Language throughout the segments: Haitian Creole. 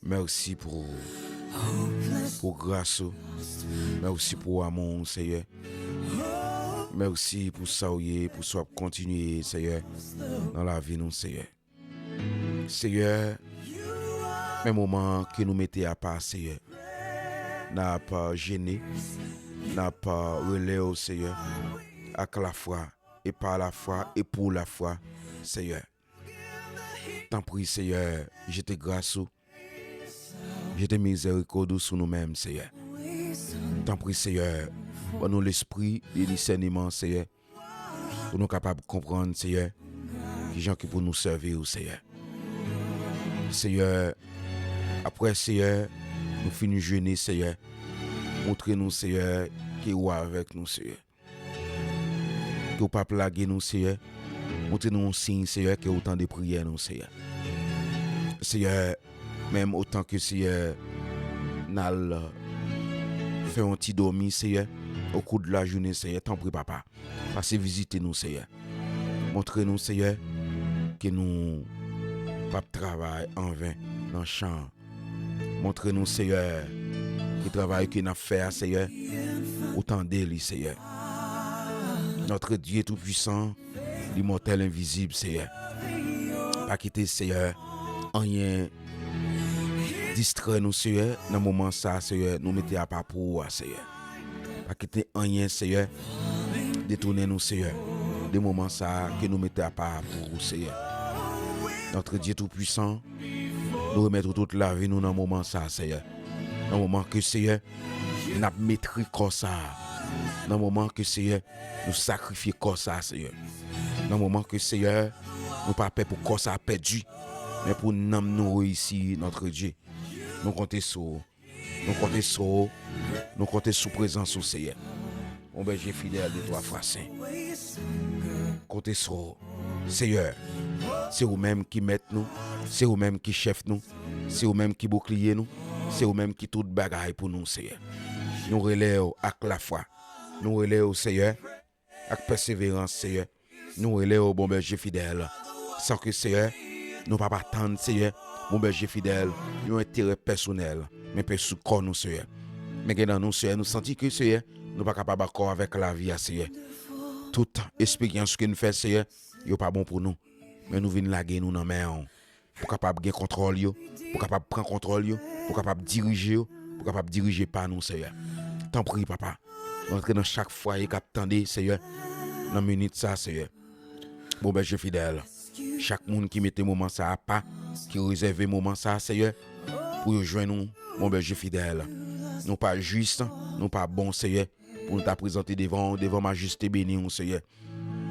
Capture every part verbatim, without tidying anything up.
Mèsi pou, pou gras ou. Mèsi pou amou w, Seyè. Mèsi pou sa w ye, pou sa w ap kontinye, Seyè, nan lavi nou, Seyè. Seyè, men moman ke nou mete apa, Seyè, n ap jene, n ap rele w, Seyè, ak lafwa, e pa lafwa, e pou lafwa, Seyè. Tanpri, Seyè, jete gras ou, jete mizèrikòd ou sou nou menm, Seyè. Tanpri, Seyè, ban nou lespri de disèneman, Seyè, pou nou kapab konprann, Seyè, kijan ke pou nou sèvi w, Seyè. Seyè, apre, Seyè, nou fin jene, Seyè, montre nou, Seyè, ke ou avèk nou, Seyè. Ke ou p ap lage nou, Seyè. Montre nou yon siy, Seyè, ke ou tande priyè nou, Seyè. Seyè, menm otan ke, Seyè, n al fè yon ti dòmi, Seyè, okou de lajounen, Seyè, tanpri, Papa, pase vizite nou, Seyè. Montre nou, Seyè, ke nou p ap travay anven nan chan an. Montre nou, Seyè, ke travay ke n ap fè a, Seyè, ou tande li, Seyè. Notre Dieu Tout-Puissant, l'Immortel Invisible, Seyè. Pa kite, Seyè, anyen distrè nou, Seyè, nan moman sa a, Seyè, nou mete apa pou ou a, Seyè. Pa kite anyen, Seyè, detounen nou, Seyè, de moman sa a ke nou mete apa pou ou, Seyè. Notre Dieu Tout-Puissant, nou remèt ou tout lavi nou nan moman sa a, Seyè. Nan moman ke, Seyè, n ap metre kò sa a. Nan moman ke, Seyè, nou sakrifye kò sa a, Seyè. Nan moman ke, Seyè, nou pa pè pou kò sa a pèdi, men pou nanm nou reyisi, Notre Dieu. Nou konte sou ou. Nou konte sou ou. Nou konte sou prezans ou, Seyè. Mon Bèje fidèl de twa fwa sen. Konte sou ou. Seyè, se ou menm ki mèt nou, se ou menm ki chèf nou, se ou menm ki boukliye nou, se ou menm ki tout bagay pou nou, Seyè. Nou rele w ak lafwa. Nou rele w, Seyè, ak pèseverans, Seyè. Nou rele w, bon Bèje fidèl. San ke, Seyè, nou p ap atann, Seyè, bon Bèje fidèl, yon enterè pèsonèl, men pèsou kò nou, Seyè. Men gen nan nou, Seyè, nou santi ke, Seyè, nou pa kapab ankò avèk lavi a, Seyè. Tout esperyans ke n fè, Seyè, yo pa bon pou nou. Men nou vin lage nou nan men w. Pou kapab gen kontwòl yo, pou kapab pran kontwòl yo, pou kapab dirije yo, pou kapab dirije pa nou, Seyè. Tanpri, Papa, antre nan chak fwaye k ap tande, Seyè, nan minit sa, Seyè. Bon Bèje fidèl, chak moun ki mete moman sa apa, ki rezève moman sa, Seyè, pou yo jwenn ou, bon Bèje fidèl. Nou pa jis, nou pa bon, Seyè, pou nou ta prezante devan w, devan majeste beni w, Seyè.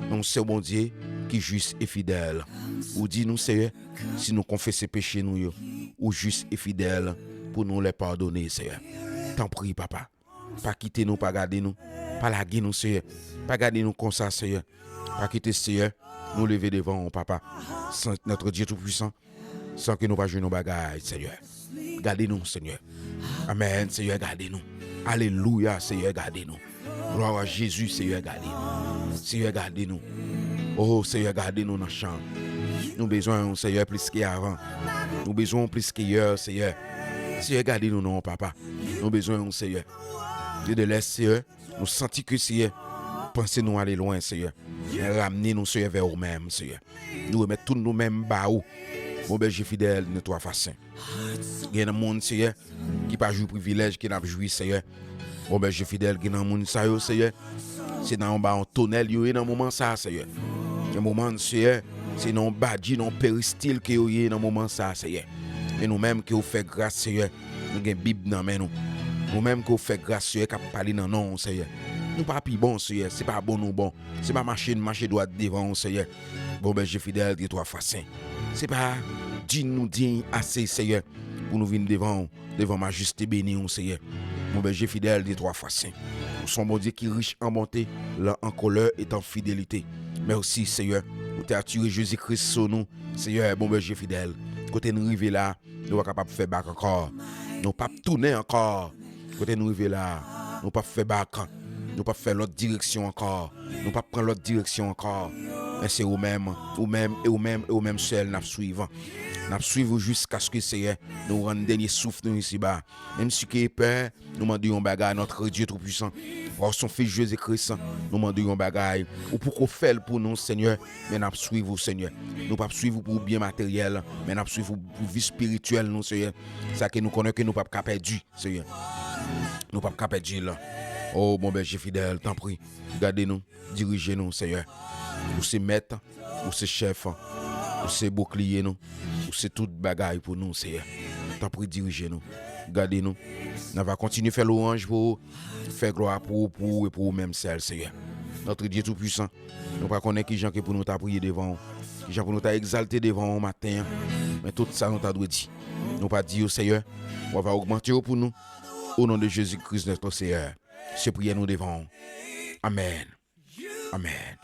Men w se yon Bondye ki jis e fidèl. Ou di nou, Seyè, si nou konfese peche nou yo, ou jis e fidèl pou nou lè padone, Seyè. Tanpri, Papa, pa kite nou, pa gade nou, pa lage nou, Seyè. Pa gade nou konsa, Seyè. Pa kite, Seyè, nou leve devan w, Papa. Saint, notre Dieu Tout-Puissant, san ke nou pa jwenn yon bagay, Seyè. Gade nou, Seyè. Amèn, Seyè, gade nou. Alelouya, Seyè, gade nou. Glwa a Jezi, Seyè, gade nou. Seyè, gade nou. O, Seyè, gade nou nan chan. Nou bezwen w, Seyè, plis ke avan. Nou bezwen w plis ke yè, Seyè. Seyè, gade nou non, Papa. Nou bezwen w, Seyè. E de lè, Seyè, nou santi ke, Seyè, panse nou ale lwen, Seyè. Men ramne nou, Seyè, vè ou menm, Seyè. Nou remèt tout nou menm ba ou. Bon Bèje fidèl, nou twa fwa sen. Gen nan moun, Seyè, ki pa jwi privilèj ke n ap jwi, Seyè. Bon Bèje fidèl, gen nan moun sa yo, Seyè, se nan yon ba yon tonèl yo ye nan moman sa, Seyè. Gen moman, Seyè, se nan yon badji, nan yon peristil ke yo ye nan moman sa, Seyè. Men nou menm ke ou fè gras, Seyè, nou gen Bib nan men nou. Nou menm ke ou fè gras, Seyè, k ap pale nan non w, Seyè. Nou pa pi bon, Seyè, se pa bon nou bon. Se pa mache n mache dwat devan w, Seyè. Bon Bèje fidèl, de twa fwa sen. Se pa diy nou diy ase, Seyè, pou nou vin devan w, devan majeste beni w, Seyè. Bon Bèje fidèl, de twa fwa sen. Ou se yon Bondye ki rich an bonte, lent an kolè et an fidelite. Mèsi, Seyè, ou te atire Jezi Kris sou nou, Seyè, bon Bèje fidèl. Kote n rive la, nou pa kapab fè bak ankò. Nou p ap tounen ankò. Kote nou rive la, nou p ap fè bak. Nou p ap fè lòt direksyon ankò. Nou p ap pran lòt direksyon ankò. Men se ou menm, ou menm, e ou menm, e ou menm sèl n ap swiv. N ap swiv ou jiskaske, Seyè, nou rann dènye souf nou isiba. Menm si ke pè, nou mande yon bagay, Notre Dieu Tout-Puissant. Par son Fils Jésus-Christ, nou mande yon bagay. Ou poko fè l pou nou, Senyè, men n ap swiv ou, Senyè. Nou p ap swiv ou pou byen materyèl, men n ap swiv ou pou vi espirityèl nou, Senyè. Sa ke nou konnen ke nou p ap ka pèdi, Senyè. Nou p ap ka pèdi l. O bon bèje fidèl, tanpri, gade nou, dirije nou, Senyè. Ou se mèt, ou se chèf, ou se boukliye nou, ou se tout bagay pou nou, Senyè. Tanpri, dirije nou, gade nou. N a va kontinye fè lwanj pou ou, fè glwa pou ou, pou ou e pou ou menm sèl, Senyè. Notre Dieu Tout-Puissant, nou pa konnen kijan ke pou nou ta priye devan ou, kijan pou nou ta egzalte devan ou maten an. Men tout sa nou ta dwe di. Nou pa di yo, Senyè, ou va ogmante yo pou nou. Au nom de Jésus-Christ, notre Seigneur. Se priyè nou devan ou. Amèn. Amèn.